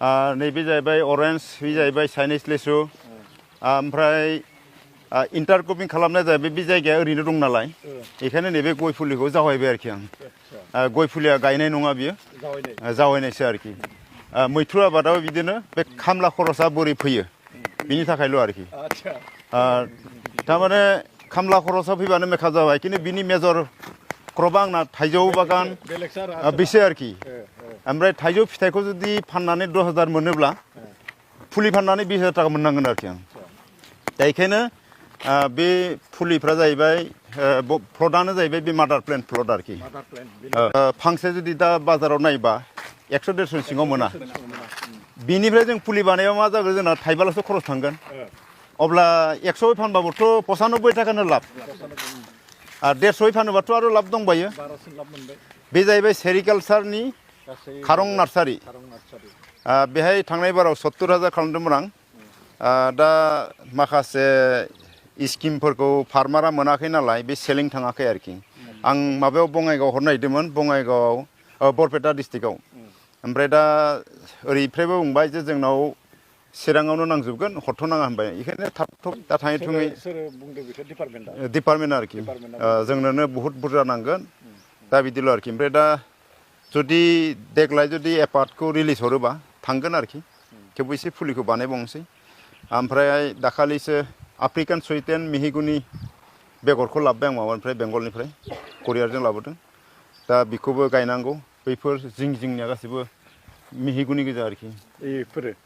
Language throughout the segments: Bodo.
नैबे जाहैबाय अरेन्ज बे जाहैबाय चाइनिज लिसु ओमफ्राय इन्टारक्रपिं खालामनाय जाहैबाय बे जायगाया ओरैनो दं नालाय बेखायनो नैबे गय फुलिखौ जावायबाय आरोखि आं गय फुलिया गायनाय नङा बियो जावायनायसो आरोखि मैथ्रु आबादाव बिदिनो बे खामला खरसा बोरै फैयो बिनि थाखायल' आरोखि थारमाने खामला खरसा फैबानो मेखा जाबाय खिन्थु बिनि मेजर क्रपआ आंना थाइजौ बागान बेसो आरोखि ओमफ्राय थाइजौ फिथाइखौ जुदि फाननानै 10,000 मोनोब्ला फुलि फाननानै 20,000 थाखा मोननांगोन आरोखि आं दा बेखायनो बे फुलिफ्रा जाहैबाय प्लटआनो जाहैबाय बे मादार प्लेन्ट प्लट आरोखि फांसे जुदि दा बाजाराव नायोबा 100-150 सिङाव मोना बिनिफ्राय जों फुलि बानायाव मा जागोन जोंना थाइबाल'सो खरस थांगोन अब्ला 100 फानबाबोथ' 95 थाखानो लाब आरो 150 फानोबाथ' आरो लाब दंबायो बे जाहैबाय सेरिकालचारनि खारं नार्सारि बेहाय थांनाय बाराव 70,000 खालामदोंमोन आं दा माखासे स्किमफोरखौ फार्मारा मोनाखै नालाय बे सेलिं थाङाखै आरोखि आं माबायाव बङाइगाव हरनो नागिरदोंमोन बङाइगावआव बरपेटा डिस्ट्रिक्टआव ओमफ्राय दा ओरैफ्रायबो बुंबाय जे जोंनाव चिराङावनो नांजोबगोन हरथ'नाङा होनबाय बेखायनो थाब दा थाङै थुङै डिपार्टमेन्ट आरोखि जोंनोनो बहुद बुरजा नांगोन दा बिदिल' आरोखि ओमफ्राय दा जुदि देग्लाय जुदि एपार्टखौ रिलिज हरोबा थांगोन आरोखि थेवबो एसे फुलिखौ बानायबावनोसै ओमफ्राय दाखालिसो आफ्रिकान सुइटेन मिहिगुनि बेगरखौ लाबोबाय आं माबानिफ्राय बेंगलनिफ्राय करियारजों लाबोदों दा बेखौबो गायनांगौ बैफोर जिंनिया गासैबो मिहिगुनि गोजा आरोखि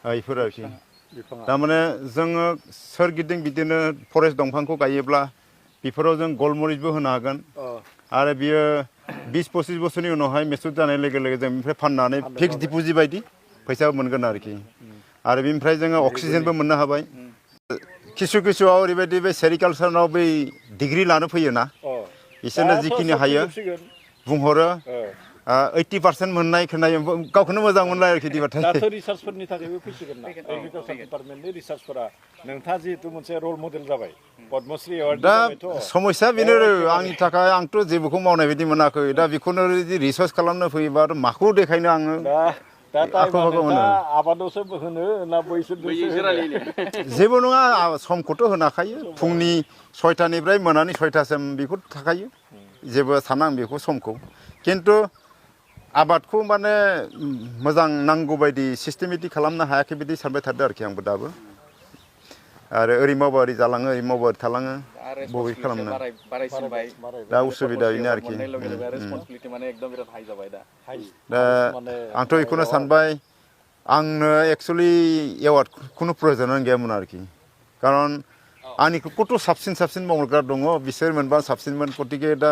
बेफोर आरोखि थारमाने जोङो सोरगिदिं बिदिनो फरेस्ट दंफांखौ गायोब्ला बेफोराव जों गलमरिचबो होनो हागोन आरो बियो 20-25 बोसोरनि उनावहाय मेचुर जानाय लोगो लोगो जों बेनिफ्राय फाननानै फिक्स डिप'जिट बायदि फैसा मोनगोन आरोखि आरो बेनिफ्राय जोङो अक्सिजेनबो मोननो हाबाय किसु किसुआव ओरैबायदि बे सेरिकालचाराव बै डिग्रि लानो फैयोना बिसोरनो जिखिनि हायो बुंहरो 80% मोननाय खोनायो गावखौनो मोजां मोनलाय आरोखि दिबाथाय दाथ' रिसार्चफोरनि थाखायबो फैसिगोन ना एग्रिकालचार डिपार्टमेन्टनि रिसार्चफोरा नोंथाङा जिहेतु मोनसे रल मडेल जाबाय पद्मश्री एवार्ड दा समस्या बेनो आंनि थाखाय आंथ' जेबोखौ मावनाय बायदि मोनाखै दा बेखौनो जुदि रिसार्च खालामनो फैयोबा माखौ देखायनो आङो आबादावसो होनो ना जेबो नङा समखौथ' होनाखायो फुंनि 6टानिफ्राय मोनानि 6टासिम बेखौ थाखायो जेबो साना आं बेखौ समखौ खिन्थु आबादखौ माने मोजां नांगौ बायदि सिस्टेमेटिक खालामनो हायाखै बिदि सानबाय थादों आरोखि आंबो दाबो आरो ओरै मावबा ओरै जालाङो ओरै मावबा ओरै थालाङो बबे खालामनो दा उसुबिदा बेनो आरोखि दा आंथ' बेखौनो सानबाय आंनो एक्सुवेलि एवार्ड खुनु प्रयजनानो गैयामोन आरोखि खारन आंनिखौथ' साबसिन मावग्रा दङ बिसोर मोनबा साबसिनमोन गतिके दा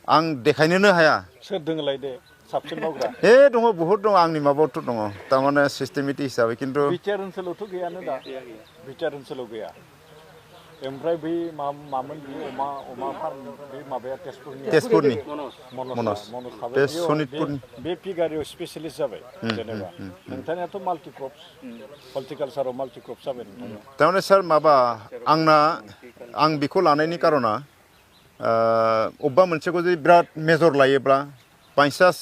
आं देखायनोनो हाया सोर दङलाय दे साबसिन मावग्रा दङ बहुद दङ आंनि माबायावथ' दङ थारमाने सिस्टेमेटिक हिसाबै खिन्थु बिटिआर ओनसोलावथ' गैयानो दा बिटिआर ओनसोलाव गैया ओमफ्राय बै मामोन बे अमा फार्म बे माबाया तेजपुरनि मनज बे सनितपुरनि बे पिगारियाव स्पेसियेलिस्ट जाबाय जेनेबा नोंथांनियाथ' माल्टिक्रप्स हर्टिकालचाराव माल्टिक्रप्स जाबाय नोंथांनिया थारमाने सार माबा आं बेखौ लानायनि कारना अबेबा मोनसेखौ जुदि बिराद मेजर लायोब्ला बायसान्स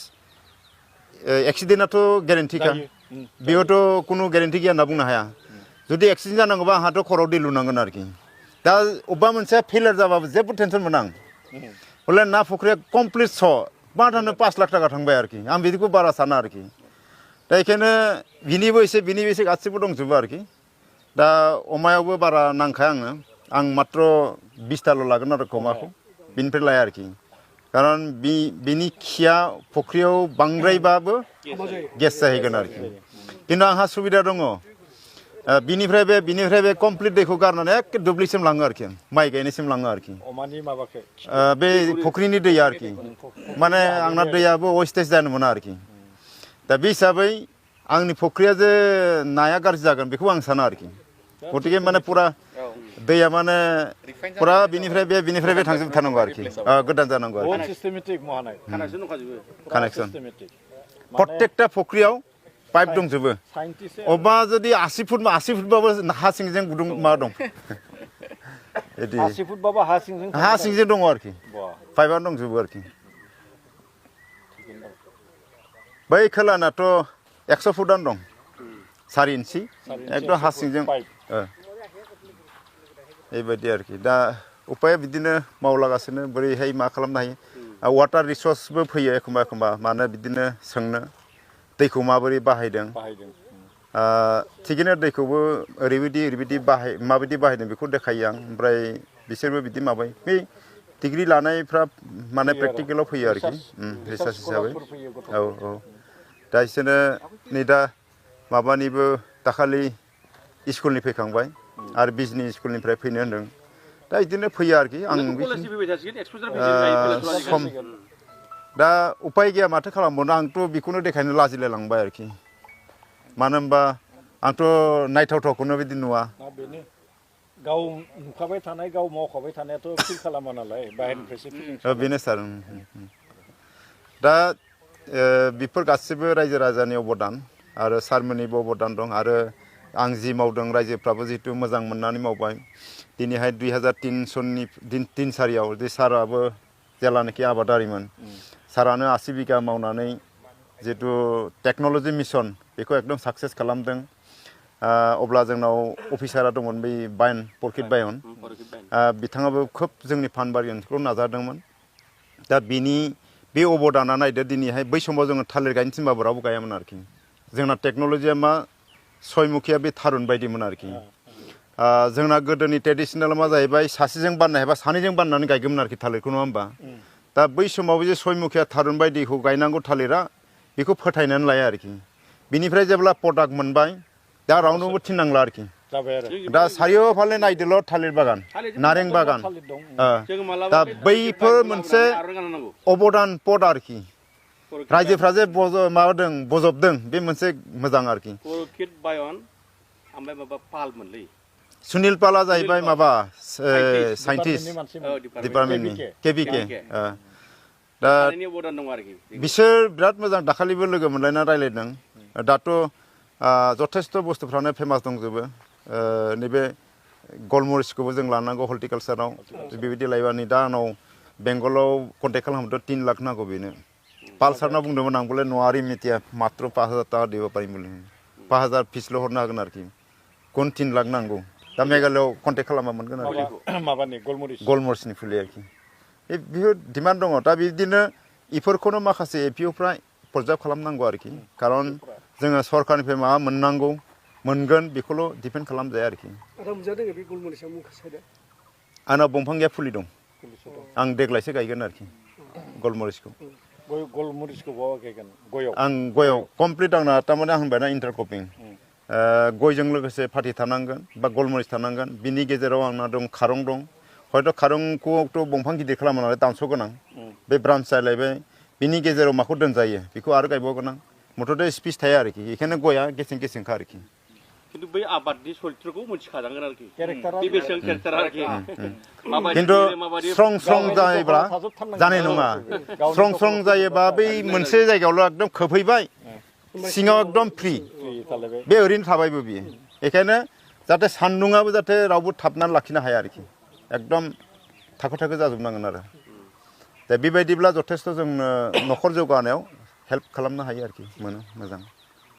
एक्सिडेन्टआथ' गेरेन्टिखा बेयावथ' खुनु गेरेन्टि गैया होनना बुंनो हाया जुदि एक्सिडेन्ट जानांगौबा आंहाथ' खर'आव दै लुनांगोन आरोखि दा अबेबा मोनसे फेलियर जाबाबो जेबो टेनसन मोना आं हले ना फुख्रिया कमप्लिट माथानो 5 लाख थाखा थांबाय आरोखि आं बिदिखौ बारा साना आरोखि दा बेखायनो बिनिबो एसे गासिबो दंजोबो आरोखि दा अमायावबो बारा नांखाया आं मात्र 20टाल' लागोन आरो अमाखौ बिनिफ्राय लाया आरोखि खारन बिनि खिया फुख्रियाव बांद्रायबाबो गेस जाहैगोन आरोखि खिन्थु आंहा सुबिदा दङ बिनिफ्राय बे कमप्लिट दैखौ गारनानै एखे दुब्लिसिम लाङो आरोखि माइ गायनायसिम लाङो आरोखि अमानि माबाखौ बे फुख्रिनि दैया आरोखि माने आंना दैयाबो वेस्टेज जानो मोना आरोखि दा बे हिसाबै आंनि फुख्रिया जे नाया गाज्रि जागोन बेखौ आं साना आरोखि गतिके माने पुरा दैया माने पुरा बिनिफ्राय बे थांजोबथारनांगौ आरोखि गोदान जानांगौ आरोखि कानेक्सन प्रत्येकटा फुख्रियाव पाइप दंजोबो अबेबा जुदि 80 फुटबाबो हा सिंजों गुदुं मा दं 80 फुटबाबो हा सिंजों दङ आरोखि पाइपआनो दंजोबो आरोखि बै खोलानाथ' 100 फुटानो दं 4 इन्सि एकदम हा सिंजों बेबायदि आरोखि दा उपाया बिदिनो मावलागासिनो बोरैहाय मा खालामनो हायो वाटार रिसोर्सबो फैयो एखमबा एखमबा मानो बिदिनो सोंनो दैखौ माबोरै बाहायदों थिगैनो दैखौबो ओरैबायदि माबायदि बाहायदों बेखौ देखायो आं ओमफ्राय बिसोरबो बिदि माबायो बै डिग्री लानायफ्रा माने प्रेक्टिकेलाव फैयो आरोखि रिसार्च हिसाबै औ दा बिसोरनो नै दा माबानिबो दाखालि स्कुलनि फैखांबाय आरो बिजनि स्कुलनिफ्राय फैनो होनदों दा बिदिनो फैयो आरोखि आं सम दा उपाय गैया माथो खालामबावनो आंथ' बेखौनो देखायनो लाजिलाय लांबाय आरोखि मानो होनबा आंथ' नायथावथावखौनो बिदि नुवा गाव नुखाबाय थानाय गाव मावखाबाय थानायाथ' फिल खालामा नालाय बाहेरनिफ्रायसो फिलिं बेनो सार दा बेफोर गासिबो रायजो राजानि अबदान आरो सारमोननिबो अबदान दं आरो आं जि मावदों रायजोफ्राबो जिहेतु मोजां मोननानै मावबाय दिनैहाय 2003 सारियाव जे साराबो जेलानाखि आबादारिमोन सारानो 80 बिगा मावनानै जिहेतु टेक्न'लजि मिशन बेखौ एकदम साक्सेस खालामदों अब्ला जोंनाव अफिसारा दंमोन बै बायन पर्किट बायन बिथाङाबो खोब जोंनि फानबारि ओनसोलखौ नाजादोंमोन दा बिनि बे अबदाना नायदो दिनैहाय बै समाव जोङो थालिर गायनो थिनबाबो रावबो गायामोन आरोखि जोंना टेक्न'लजिया मा सयमुखिया बे थारुन बायदिमोन आरोखि जोंना गोदोनि ट्रेडिसनेल मा जाहैबाय सासेजों बाननो हायाबा सानैजों बाननानै गायगोमोन आरोखि थालिरखौ नङा होमबा दा बै समाव जे सयमुखिया थारुन बायदिखौ गायनांगौ थालिरा बेखौ फोथायनानै लाया आरोखि बिनिफ्राय जेब्ला प्रडाक्ट मोनबाय दा रावनोबो थिननांला आरोखि दा सारिय'फाले नायदोल' थालिर बागान नारें बागान दा बैफोर मोनसे अबदान पद आरोखि रायजोफ्रा जे माबादों बजबदों बे मोनसे मोजां आरोखि सुनिल पालआ जाहैबाय माबा साइन्टिस्ट डिपार्टमेन्टनि केबिके दा बिसोर बिराद मोजां दाखालिबो लोगो मोनलायना रायलायदों दाथ' जथेस्थ' बुस्थुफ्रानो फेमास दंजोबो नैबे गलमरिसखौबो जों लानांगौ हर्टिकालसाराव बेबायदि लायोबा नै दा आंनाव बेंगलाव कन्टेक्ट खालामदों 3 लाख नांगौ बेनो पालसारना बुंदोंमोन आं बोले न'आरि मिथिया मात्र 5,000 टाका দিব পাৰিম বুলি 5,000 फिसल' हरनो हागोन आरोखि कोन 3 लाख नांगौ दा मेघालयआव कन्टेक्ट खालामबा मोनगोन आरोखि माबानि गलमरिसनि फुलि आरोखि बेफोर डिमान्ड दङ दा बिदिनो इफोरखौनो माखासे एपिअफ्रा प्रजाब खालामनांगौ आरोखि खारन जोङो सरकारनिफ्राय माबा मोननांगौ मोनगोन बेखौल' डिपेन्ड खालामजाया आरोखि आंनाव दंफां गैया फुलि दं आं देग्लायसो गायगोन आरोखि गलमरिसखौ आं गयाव कमप्लिट आंना थारमाने आं होनबायना इन्टारक्रपिं गयजों लोगोसे फाथै थानांगोन बा गलमरिस थानांगोन बिनि गेजेराव आंना दं खारं दं हयथ' खारंखौथ' दंफां गिदिर खालामो नालाय दानस' गोनां बे ब्रान्स जालायबाय बिनि गेजेराव माखौ दोनजायो बेखौ आरो गायबावगोन आं मथथे स्पिस थाया आरोखि बेखायनो गया गेसें गेसेंखा आरोखि खिन्थु बै आबादनि सरित्रखौ मोनथिखानांगोन आरोखि बे बेसेबां केरेक्टार आरोखि खिन्थु स्ट्रं स्ट्रं जायोब्ला जानाय नङा स्ट्रं स्ट्रं जायोबा बै मोनसे जायगायावल' एकदम खोबहैबाय सिङाव एकदम फ्रि बे ओरैनो थाबायबो बियो बेखायनो जाहाथे सान्दुङाबो जाहाथे रावबो थाबनानै लाखिनो हाया आरोखि एकदम थाखो थाखो जाजोबनांगोन आरो दा बेबायदिब्ला जथेस्थ' जोंनो न'खर जौगानायाव हेल्प खालामनो हायो आरोखि मोनो मोजां